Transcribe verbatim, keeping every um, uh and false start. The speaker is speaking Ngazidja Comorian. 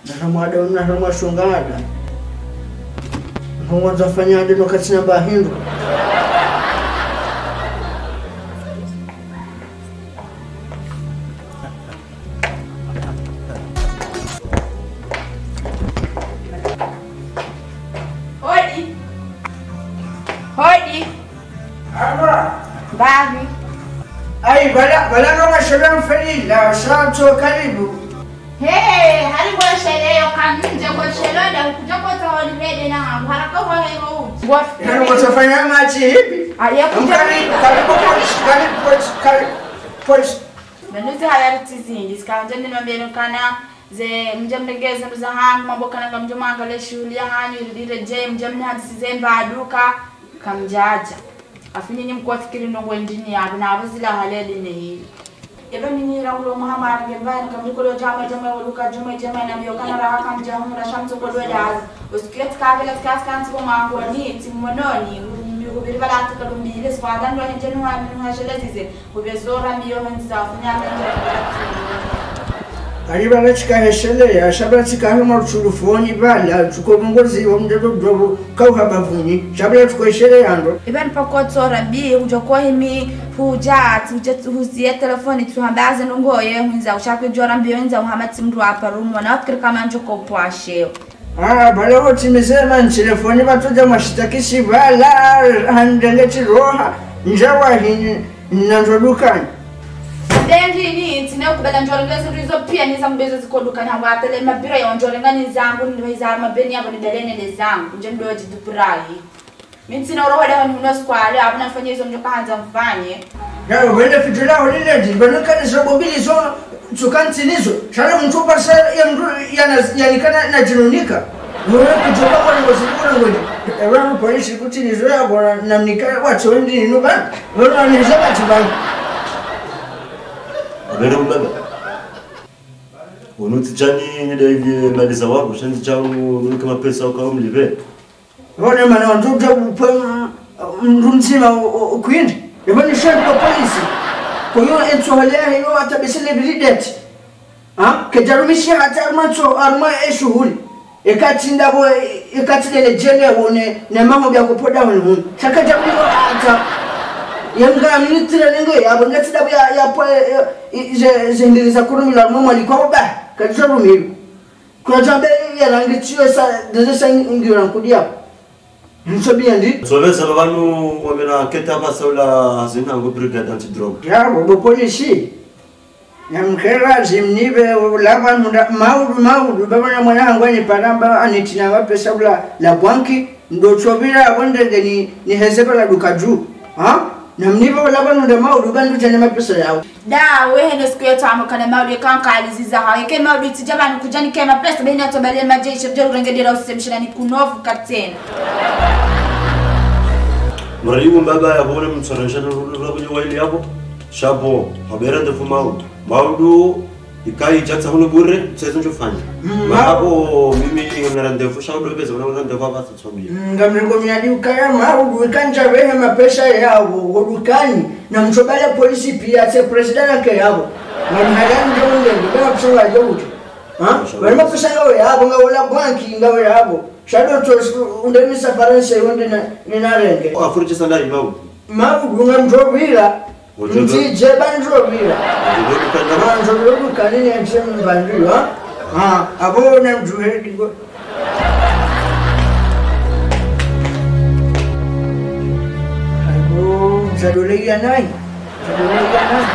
Naha mwada, naha mwashonga ada. Nhongo ndzafanya ade no katsina mba hindru. Hodi. Hodi. Ama. Babi. Ai, bala, bala kama shaba mfalila, sha tso karibu. He, hali ngwesheleyo kamdje ngwesheleyo nda kudja kotsa holi bede na hangu, haraka uwa haiho uji. Ngwa- Hali ngwatafanya maji hivi. Ah, ya kudja- Karibu, karibu, karibu, karibu, karibu. Menuzi haya ritizindi, sikandje nino mbeno kana, ze mdje mregeze nduza hangu, mambo kana ngamdjo manga le shuhuli ya hanyu, ilidire dje, mdje mnihadisi ze mbaduka, kamdjadja. Afu nyinyi mkuwafikiri ndrongo ndrini yapvo, na apvo zila haleli ne hili. Eba mimi rangu lo Muhammad ngemba, nikamdjukolo djama, djama, woluka, djuma, djama, na mbiyo kana raha kamdja hunu, na shamtso kolo dazi. Usikiyo tikavela tikasi kanti ko mangoni, timononi, urumbi, ubiri bala tika lumbile, sifada ndo henje nuha, nuha shelezize, ubezora mbiyo henza, funya menje, Kariba na tsika heshele, ya shabla tsika hema utsulufoni bala, tsuko mongozi wa mdado dobo, kauha bavuni, shabla tsuko heshele yando. Iben pako tsora bi, ujo kwa himi, huja, tuje huzie telefoni, tsuhambaze nungoye, hunza, ushakwe jora mbiyo, hunza, uhamati mdru apa rumo, na wafikiri kama njo ko pwasheo. Ah, bala ho timize man telefoni, batuja mashitaki shibala, handenge tiroha, njawa hini, nanjo dukani. Bendi ni, ntsine ukubela ndjorenge zindru izo pia niza mbezo ziko dukani, hangu apele mabira ya ndjorenga ni zangu, ni za mabeni yapvo ni belene le zangu, nje mdo jidupurahi. Mi ntsina uroho leo ni uno siku wa leo, apvo nafanya izo mdjo kahandza mfanye. Ya, wende fitula holiday, bano kani zo bobili zo, tsuka ntsini zo. Shala mdru pasa ya mdru ya na, ya nikana na djinunika. Wewe kudjoka kwa ngo siku na ngoni. Ewa mpolisi kutini zo ya kwa na mnika wa tsondi inu ba. Wewe ni zaka tibani. Abele mbaba. Unu tijani ni da hivi mali za wangu, shanzi changu, nunike mapesa ukawo mlive. Wone mana wandzo kudja kupva mdru mdzima ukwindi. Yabani shani kwa polisi. Kwa hiyo entso hali yahe yo atabesele bilideti. Ha? Kedjarumishi hata aruma ntso, aruma eshuhuli. Ekati ndapvo, ekati lele djele wone, ne maho bia kupoda wone hunu. Shaka djarumishi hata. Yanga minitire nenge, yabo ngati ndapvo ya, ya pwa, e, e, ze, ze ndiri za kurumilwa mwa mwali kwa uba. Kadjarumishi. Kuna tambe ya rangi tiyo sa, deze sa ngiyo na nkudia. Ntso bia ndi. Tsobeza babanu wamena keta ba saula zina ngo brigade anti-drogue. Ya, bo, bo polisi. Na mkera zimnibe, ulaba munda, maudu, maudu, baba na mwana hangu ni paramba, anitina mapesa ula la banki, ndo tsobira, wonde ngeni, ni hezeba la duka dju. Ha? Na mnibe ulaba munda maudu, bandu jane mapesa yao. Da, wehe no siku yetu amo kana maudu yeka nkali ziza ha. Yeke maudu itija bani kudjani ke mapesa, beni atobale majeshi, bjo urenge dira usemshina ni kunovu katena. Mari wu mbaba ya bone mtsoranisha no rula kwenye waili yabo. Shabo, habera ndefu maudu. Maudu, ikai jatsa hunu bure, tsezo njofanya. Mm, maudu. Mabo, mimi ngamna ndefu, shabo, beza, ngamna ndefu, abasa. Ngamriko miadi ukaya maudu ikandja behe mapesa yawo, wodukani, na mtsobale polisi pia, tse president yake yabo. Ngamhaya nje unde, ngamhaya kusonga yote. Ha? Wale mapesa ngawe yabo, ngawe la banki, ngawe yabo. Shado to unde misa faransa, unde na, ni na renge. Afurije sana imau. Maudu ngamdjobila. Ndidje bandjobila. Ndjobila. Ndjobila dukani ni ndje mbandu, ha? Ha, abo na mdjuhe digo. Ayo, zadole ya nai. Zadole ya nai.